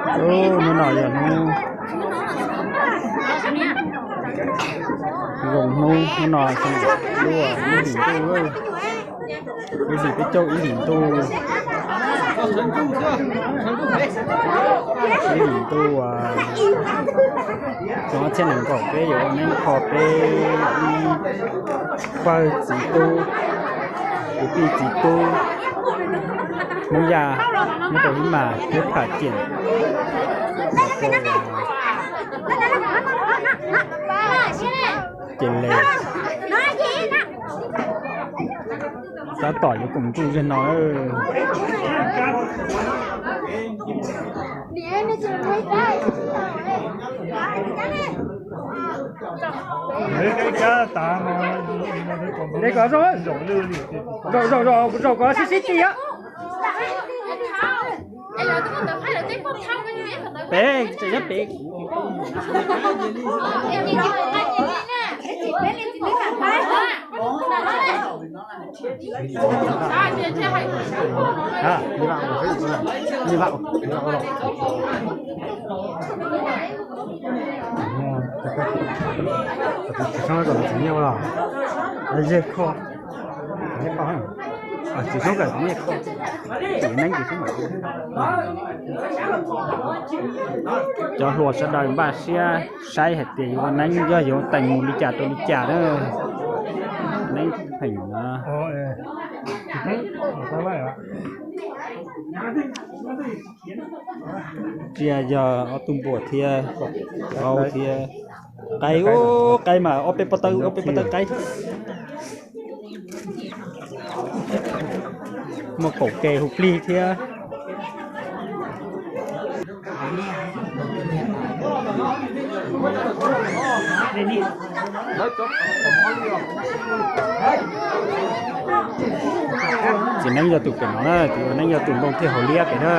Hnub no yog hnub zoo, hnub no lub ib hlis ntuj, ib hlis peb caug ib hlis ntuj, ib hlis ntuj xyoo ob txhiab nees nkaum peb yuav ua neeb kho peb ib pawg txiv tub, kwv tij txiv tub Hmoob Yaj nyob rau Hib Mas thiab Pham Ciam los rau Ces Les. Tab tom yuav koom ntuj zej no. Zaum, zaum, zaum kom sib sib ti os. Pem, tseem nyob pem. Tsis soob kom txiv nyiaj ua los, yej kho, tsis soob kom txiv nyiaj kho, txiv neeb tsis soob mam. Cov hluas sawv daws npaj siab saib hais tias yuav ua neeb yog yuav teem mus li cas rau li cas na. Neeb pheem no. Tsia yog ob tug npuas thiab, qaib, ub, qaib mas ob peb pob tawb, ob peb pob tawb qaib. Muaj kaum ke hu plig thiab. Txiv neeb yog tus pem no na, txiv neeb yog tus npoo thiaj hauv liab pem na.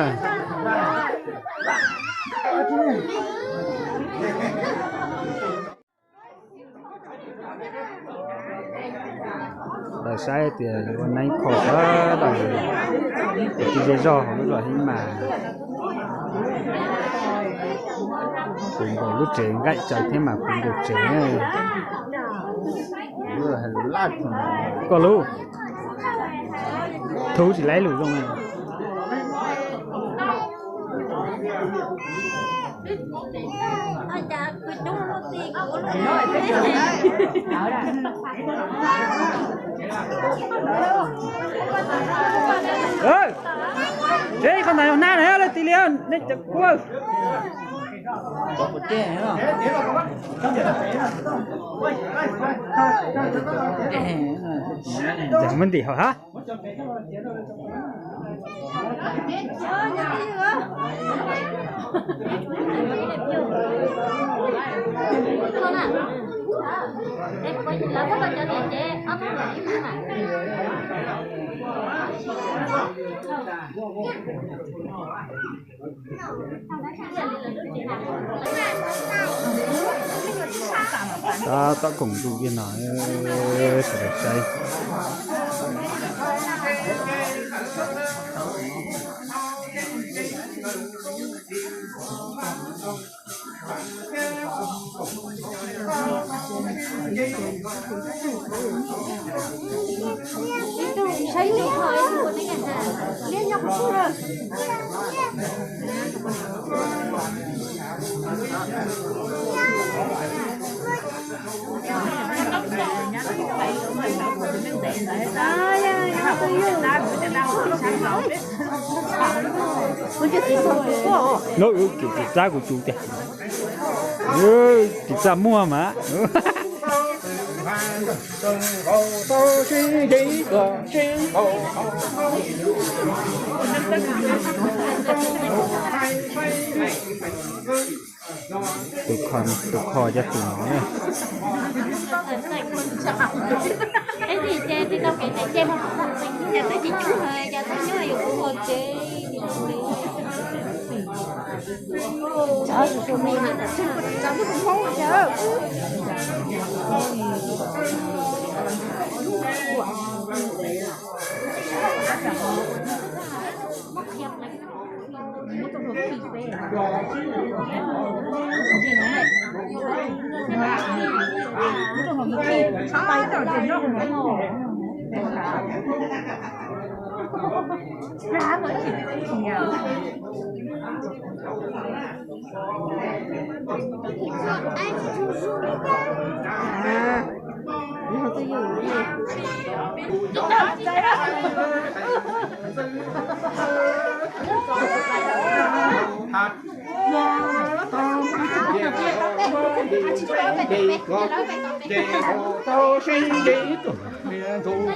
Lawv saib tias ua neeb kho sawv daws, kwv tij zej zog hauv lub zos Hib Mas, puv nkaus lub tsev nqaij tsaws thiab mas puv nkaus tsev. Koj lub thub tsis laib lus zoo. Tsev qhov ntawd yog nab na, leej twg li nej cov kuv. Muab ntim hauv hab. Tab tom koom ntuj tiag no, sawv daws saib. No, tus txab kuv tus tiag. Tus txaj muag mas. Tus kho, tus kho cov tus no na. Zom, kuv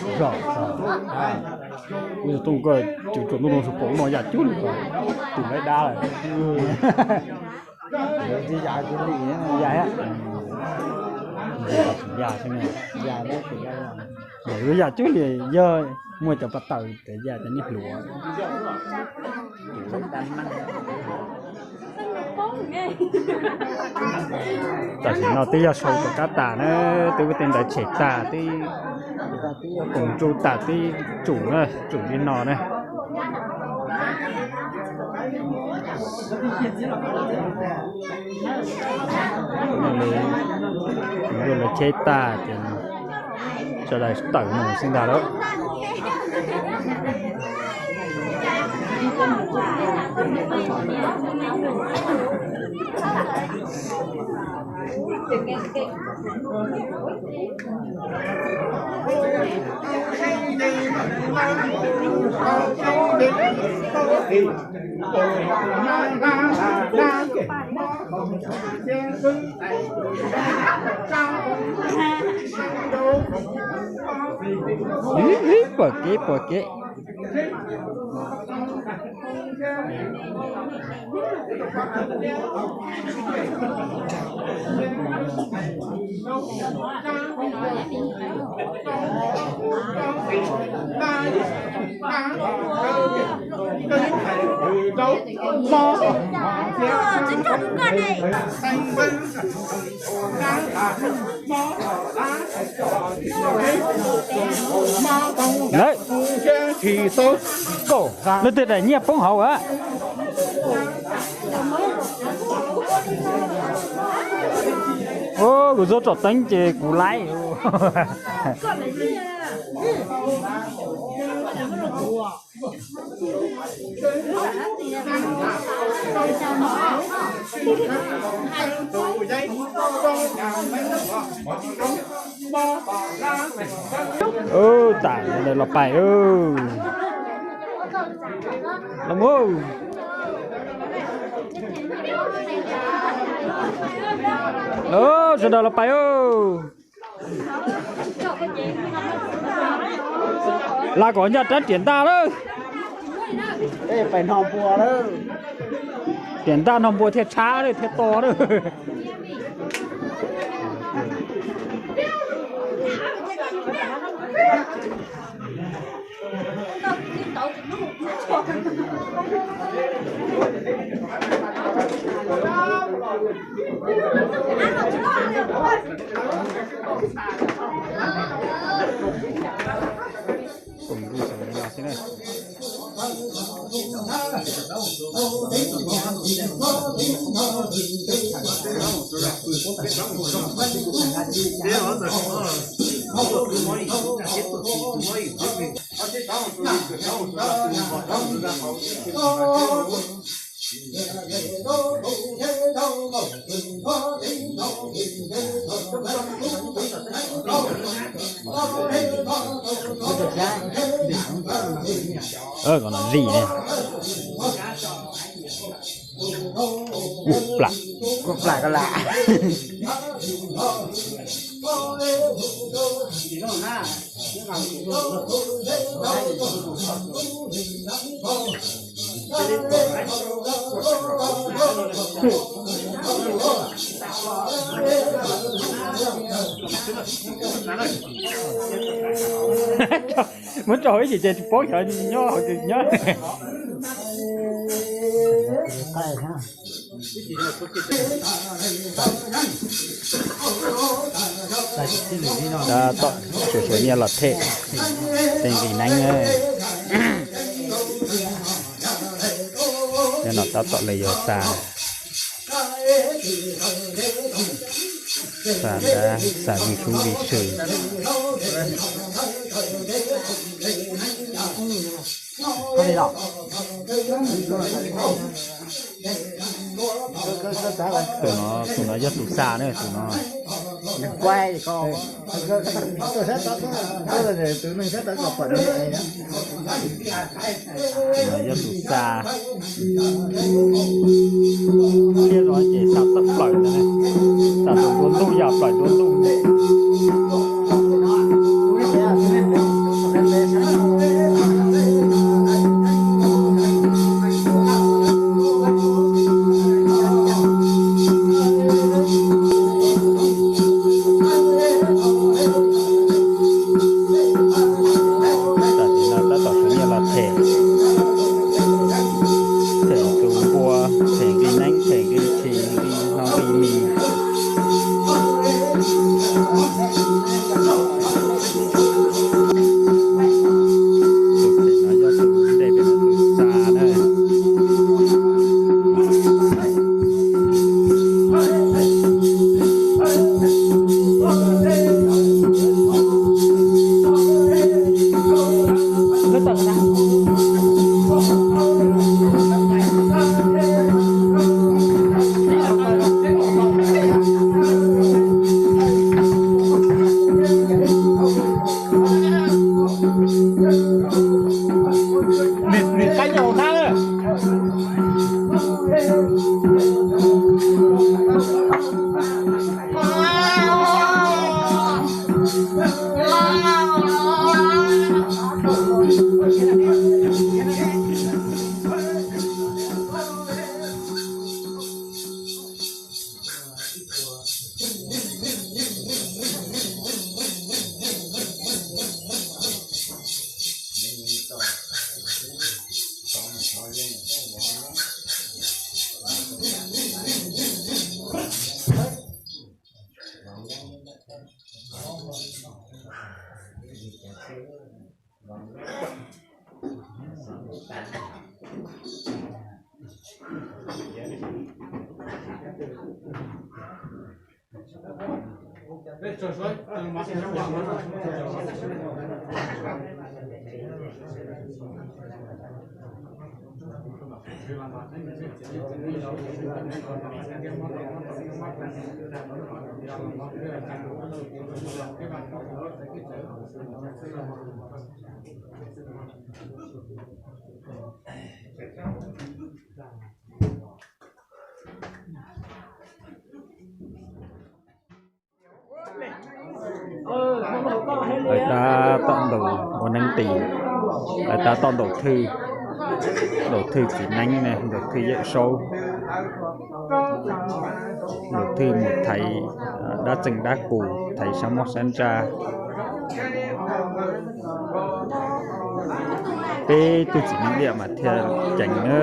yog Tooj Koj, cov tsuam ntuj no sub pom no yam cuj li, tus laib dab lawm. Yam, yam, yam cuj li, yog muaj cov pas taws tes yam cov niag hluav. Tam sim no twb yog sau rov qab tas na, twb ua tej ntawd tshem tas, twb koom tsu tas, twb tsum na, tsum li no na. Lawv cheb tag ces sawv daws tawm mus xwb ntag lawm. Ib, ib, puas kev, puas kev. Lawm. Leej twg daim nyiaj poob hauv a? Kuv txhob tsom teeb ces kuv laib. Tam los pais. Los mus. Sawv daws los pais. Las kom ncaj rab riam ntaj lawm. Riam ntaj no npua thiaj tshab lawm thiaj to lawm. Koom lus xws li no xwb na. Ơ, còn là gì này? Ua plam. Ua plam ko lam. Muab rau hauv ib chim ces tsis paub xyov nyob hauv twg nyob. Tab tom suav suav nyiaj los them tej nqi neeb. Nyob no tab tom lawv yuav xa, xa dab, xa vij sub vij sw. Tus no, tus no yog tus xa na, tus no. Tus no yog tus xa. Thiab no ces xa tawm plaws ntawd, xa tus ntua ntuj, yam plaws ntua ntuj. Tam sim no tab tom suav nyiaj los them, them tus npua, them nqi neeb, them nqi tshis, nqi hno nqi mis. Tus them no yog tus nte pem no tus xa na. Nws, nws qaib nyob hauv hnab na. Lawv tab tom ntaus ua neeb tis, lawv tab tom ntaus thwj, ntaus thwj txiv neeb ne, ntaus thwj Yawm Saub, ntaus thwj mus thaiv dab txeeg dab qus, thaiv sab moj sab ntsaj. Peb tug txiv neeb liaj mas thiaj ceev na.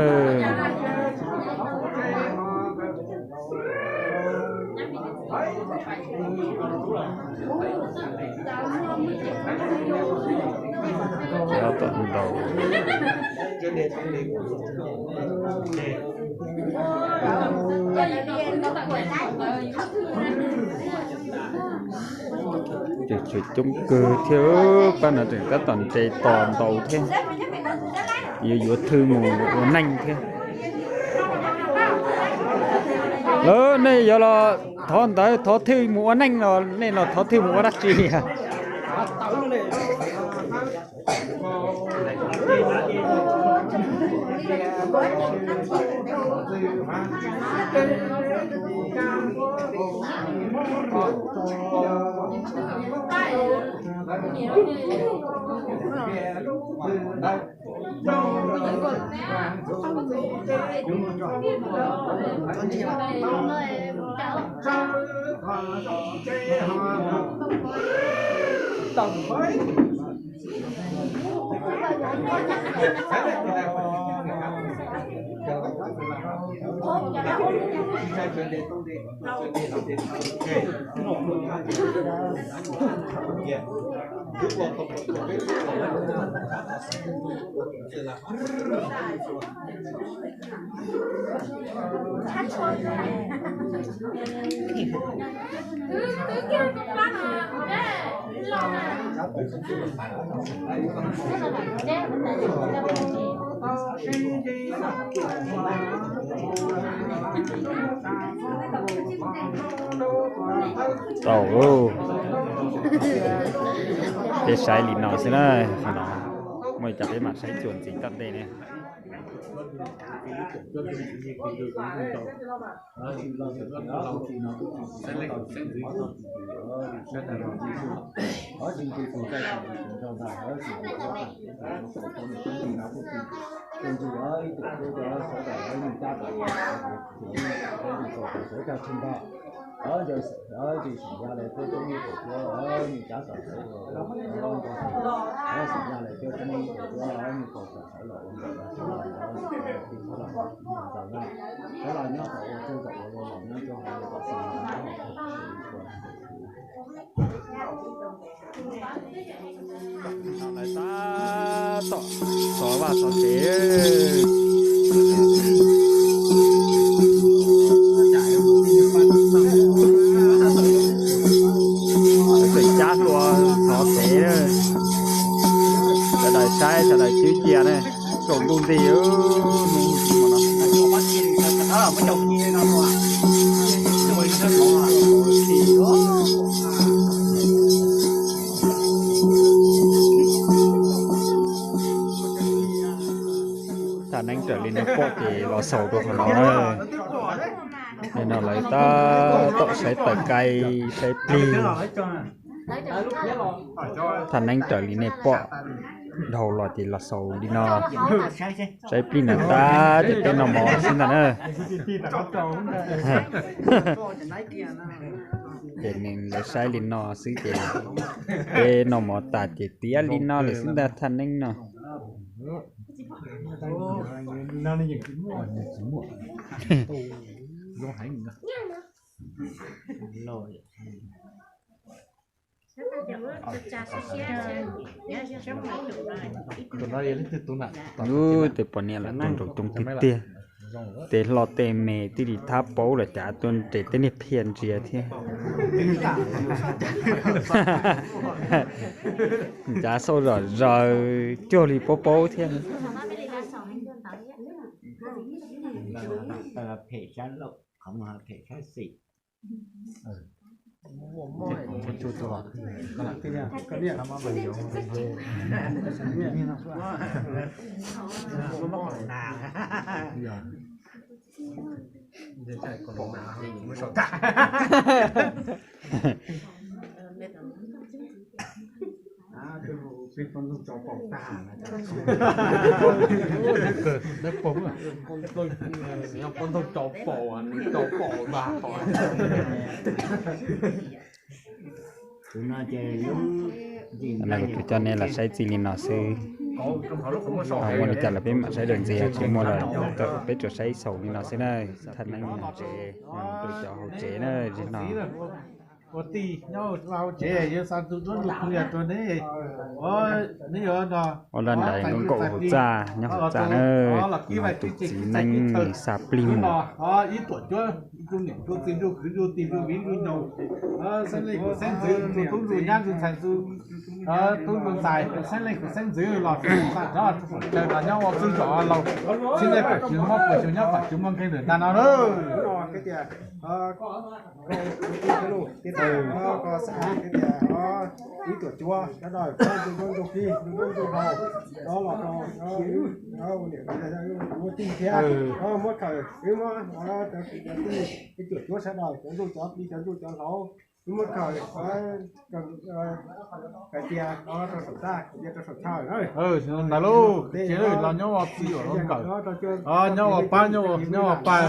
Ces tseem coob kawg thiab, pab no tseem tab tom nres tos ntaus thiab, yuav yuav thwj mus ua neej thiab. Lawv, nej yuav los thov ntawv thov thwj mus ua neej los nej los thov thwj mus ua dab tsi? Tau, peb saib li no xwb na, qhov no muaj li cas peb mam saib txuas ntxiv tom ntej ne. Lawv tab tom xov vaj xov tsev. Lawv tseem cab hlua xov tsev. Sawv daws saib sawv daws cwb cia ne. Tsaus ntuj nti. Tham neeb raws li nej pom ces los xaus rau qhov no na. Nim no lawv tab tom saib taws kai, saib plig. Tham neeb raws li nej pom dhau los ces los xaus li no. Saib plig na tab ces peb noj mov xwb ntag na. Ces nws lawv saib li no xwb ces peb noj mov tas ces tiav li no lawm xwb ntag tham neeb no. Ub, tej poj niam los tu nraum coob tiag tiag. Tej hlo tej me tij li thab paub los cas tuaj nres tej niag phiaj ntsia thiab. Ncav xauj zom zaws cuag li paub paub thiab. Tus no ces lub ntsis Tus no kuv coj nej los saib txij li no xwb. Muaj li cas los peb mam saib dua ntxiv, tsis muaj los peb tsuas saib xaus li no xwb na. Thaj neeb tsev, rau cov hauv tsev na, li no. Ua tij nyob hauv tsev yuav xa tus duab ntsuj plig rau neb. Neb yuav no, ua dab ntais nkaum hauv txaj nyob hauv txaj na. Tus txiv neeb xa plig mus. Ib tuam cuab, tus niam tus txiv tus kwv tus tij tus viv tus nyaum, xeeb leej kuv xeeb ntxwv, tus tub tus nyab tus ntxhais tus tub tus ntxhais, xeeb leej kuv xeeb ntxwv los txog txhua tsav txhua chaw los nyob ua txuj zos laus, xeeb leej kom tsis muaj puas xyuas nyob kom tsis muaj nkeeg lawm ntag no lauj. Ib tuam cuab sawv daws, tus duab ntsuj plig tus duab ntsuj hlau, los rau ua niam ua tij thiab, muab khaws, wb muab cov tij, ib tuam cuab sawv daws, cov ntsuj cov plig cov ntsuj cov hlau, wb muab khaws, khaws cia rau saum txaj, khaws cia rau saum chaw na. Ntawd lauj, los nyob ua txij ua nkawm, nyob ua pab, nyob ua pab,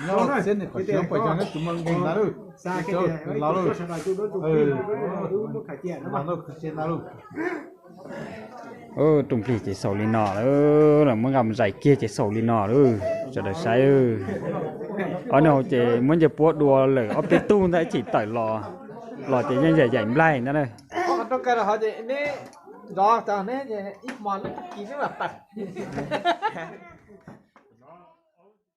nyob ua txhiab neeg kom tsis muaj puas xyuas nyob tsis muaj nkeeg ntag lauj. Los lauj, los lauj, khaws cia ntag lauj. Rooj plig ces xaus li no lawm, muab nqa mus zais kiag ces xaus li no lawm, sawv daws saib. Ob niag hauv ces muab ncej puab dua lawm ob peb tug ntag, ib chim tawm los, los ces yeej yaim yaim nplaig ntag na.